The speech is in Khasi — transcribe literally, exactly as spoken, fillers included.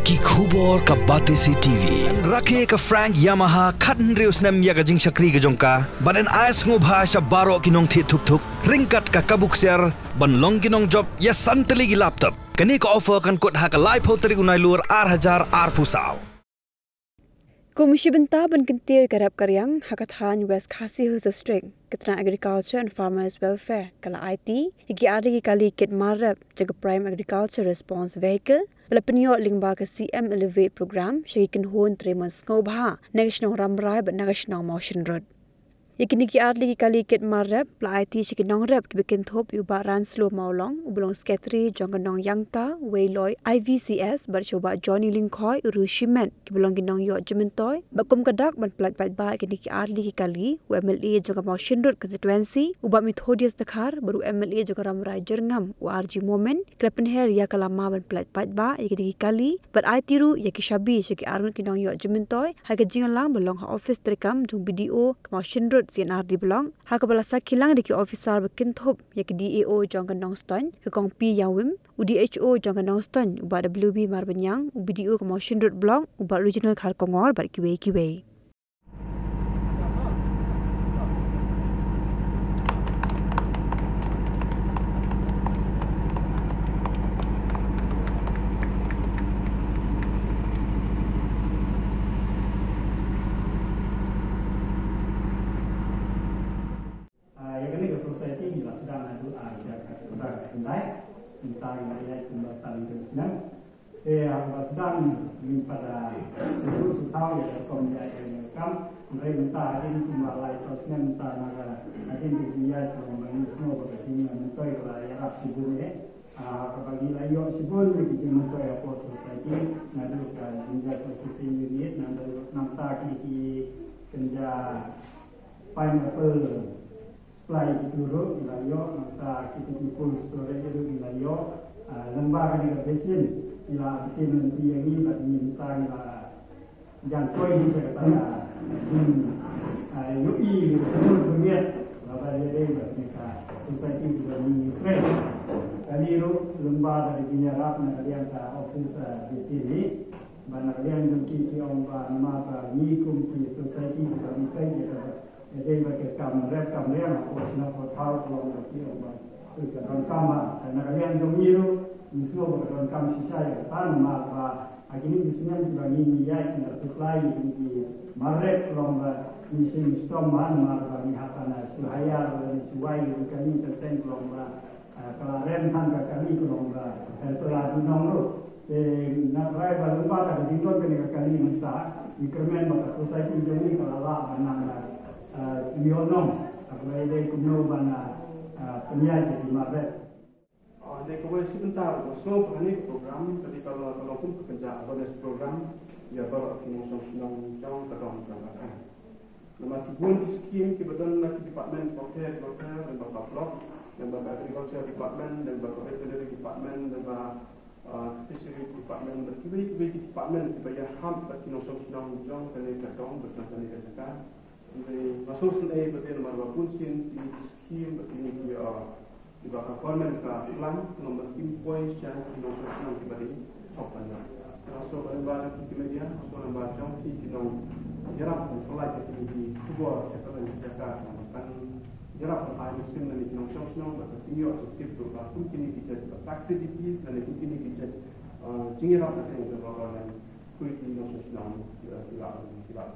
Ki khubor ka Batesi T V. Rakhe ka Frank Yamaha khathynriew snem ïa ka jingshakri ka jong ka. Bad yn ai sngewbha sha baroh ki nongthied thuk thuk ryngkat ka kabu ksiar ban long ki nongjop ïa san tylli ki laptop. Kane ka offer kan kut ha ka laiphew tarik u Nailur ar hajar arphew saw. Kum shi bynta ban kyntiew ïa ka rep ka riang ha ka thaiñ West Khasi Hills District, ka tnat Agriculture and Farmers Welfare ka la aiti ïa ki ar tylli ki kali kit mar rep jong ka Prime Agriculture Response Vehicle ba la pynïoh lyngba ka C M Elevate Program sha ki kynhun trei mon sngewbha na ka shnong Rambrai bad na ka shnong Mawshynrut. Ïa kine ki ar tylli ki kali kit mar rep la aiti sha ki nongrep kiba kynthup ïa u Bah Ranslow Mawlong uba long Secretary jong ka Nongyangka Weiloi I V C S bad sha u Bah Johnny Lyngkhoi u riew shimet kiba long ki nongïoh jingmyntoi, bad kum ka dak ban pyllait paidbah ïa kine ki ar tylli ki kali, u M L A jong ka Mawshynrut Constituency u Bah Methodius Dkhar bad u M L A jong ka Rambrai Jyrngam u R G Momin ki la pynher ïa ka lama ban pyllait paidbah ïa kine ki kali bad aiti ruh ïa ki shabi sha ki arngut ki nongïoh jingmyntoi ha ka jingïalang ba long ha ophis treikam jong u B D O ka Mawshynrut C N R D Block, ha kaba la sakhi lang da ki ophisar ba kynthup ïa ki D A O jong ka Nongstoiñ, ka Kong P Ïawim, u D H O jong ka Nongstoiñ u Bah W B Marbaniang, u B D O ka Mawshynrut Block u Bah Reginald Kharkongor bad kiwei kiwei. Ah, ïa kane ka society ngi la sdang naduh, ah, ïa ka, ïa ka, ïa ka, mynta ngi la ïaid kumba san tylli ki snem. Te, ah, ba sdang ngi pat, ah, shu shu thaw ïa ka rukom ïaid ïa ka kam. Hynrei mynta hadien kumba lai saw snem mynta na ka hadien ka jingïaid ka long ba ngi sngew ba ka jingmyntoi ka la ïarap shibun eh. Ah, kaba ngi la ïoh shibun ïa ki jingmyntoi hapoh society naduh ka jingïaid ka society unit, nangta ki, ki kynja pineapple supply kitu ruh ngi la ïoh, nangta kitu ki cold storage ruh ngi la ïoh. Ah, lyngba kane ka basin ngi la btin lynti ïa ngi bad ngi mynta ngi la jan poi hi ka kata ka jing, ah, ïohi ka jingmut bniat. Kaba ïadei bad kane ka society kaba ngi trei. Kane ruh lyngba da ka jingïarap na ka liang ka office, ah, basin hi. Ba na ka liang jong ki ki ong ba namar ba ngi kum ki society kaba ngi trei ïa ka Ïa dei bad ka kam rep kam riang hapoh shnong hapoh thaw ka long ba ki ong ba ka donkam ba. Te na ka liang jong ngi ruh ngi sngew ba ka donkam shisha ïa kata namar ba ha kine ki snem kiba ngi ngi ïaid ngi la supply ïa kine ki mar rep ka long ba ngi shim shitom ba namar ba ngi hap ban shu hire lane shu wai ïa kane ka tank ka long ba Ah, ka la rem than ka kali ka long ba, eh, ka la duna ruh. Te nga tharai ba lyngba ka jingdon kane ka kali mynta, ngi kyrmen ba ka society jong ngi ka la lah ban nang, eh, ïoh nong. Haba ïadei kumno ban, eh, pynïaid ïa ki mar rep. Ah, dei kawei shi bynta ba nga sngew ba kane ka program ka dei ka la, ka long kum ka kynja awareness program ïa baroh ki nongshong shnong jong ka dong jong ka thaiñ. Namar ki bun ki skim kiba don na ki department pyrthei pyrthei, lyngba ka block, lyngba ka agriculture department, lyngba ka veterinary department, lyngba, ah, fishery department, bad kiwei kiwei ki department kiba ïahap bad ki nongshong shnong jong kane ka dong bad jong kane ka jaka. Hynrei nga sngewsynei ba dei namar ba bun sien kine ki skim bad kine ki, ah, kiba ka government ka plan, ka long ban pynpoi sha ki nongshong shnong kiba dei hok ban ïa. Nga sngew ba lyngba jong phi ki media, nga sngew lyngba jong phi ki nongïarap ban pynlait ïa kine ki khubor sha kawei ka jaka, ka long ban ïarap ban ai mynsiem na ki nongshong shnong bad ban pynïoh sha ki tip ruh ba kum kine ki jait ba tax duties lane kum kine ki jait, eh, jingïarap na ka liang jong ka government, khuid ki nongshong shnong, eh, ki lah, ki lah.